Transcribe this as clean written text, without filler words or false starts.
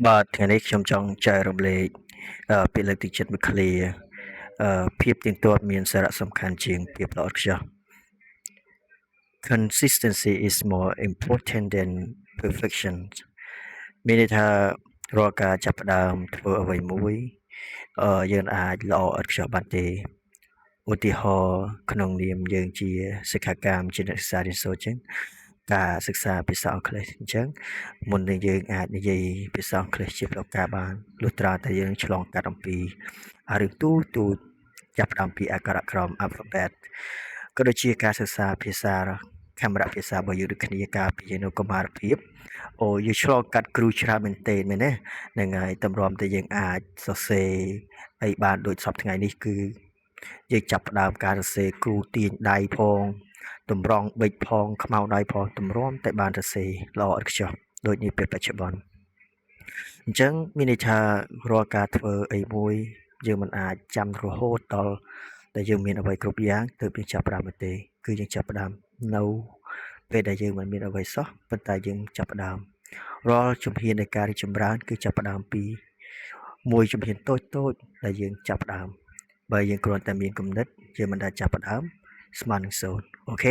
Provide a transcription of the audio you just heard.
បាទថ្ងៃនេះខ្ញុំចង់ចែករំលែកពាក្យលើកទឹកចិត្តមួយឃ្លាភាពទៀងទាត់មានសារៈសំខាន់ជាងភាពល្អឥតខ្ចោះ Consistency is more important than perfection. មានន័យថារាល់ការចាប់ផ្ដើមធ្វើអ្វីមួយយើងអាចល្អឥតខ្ចោះបានទេឧទាហរណ៍ក្នុងនាមយើងជាសិក្ខាកាមជាអ្នកសិក្សារៀនសូត្រចឹងការសិក្សាភាសាអង់គ្លេសអញ្ចឹងមុននឹងយើងអាចនិយាយភាសាអង់គ្លេសជាផ្លូវការបានលុះត្រាតែយើងឆ្លងកាត់អំពីអារឿងទូទូចចាប់ផ្ដើមពីអក្ខរក្រម alphabet ក៏ដូចជាការសិក្សាភាសាខេមរៈភាសារបស់យើងដូចគ្នាកាលពីយើងនៅកុមារភាពអូយើងឆ្លងកាត់គ្រូច្រើនមែនទែនមែនទេហ្នឹងហើយតម្រាំតែយើងអាចសរសេរអីបានដូចសព្វថ្ងៃនេះគឺយើងចាប់ផ្ដើមការសរសេរគ្រូទាញដៃផងតម្រង់ប៊ិចផងខ្មៅដៃផងតម្រាំតែបានសរសេរល្អឥតខ្ចោះដូចនេះពេលបច្ចុប្បន្នអញ្ចឹងមានន័យថារាល់ការធ្វើអីមួយយើងមិនអាចចាំរហូតដល់តែយើងមានអ្វីគ្រប់យ៉ាងទើបយើងចាប់ផ្ដើមទេគឺយើងចាប់ផ្ដើមនៅពេលដែលយើងមិនមានអ្វីសោះប៉ុន្តែយើងចាប់ផ្ដើមរាល់ជំហាននៃការរីកចម្រើនគឺចាប់ផ្ដើមពីមួយជំហានតូចៗដែលយើងចាប់ផ្ដើមបើយើងគ្រាន់តែមានគំនិតយើងមិនដែលចាប់ផ្ដើមស្មើនឹង0 OK.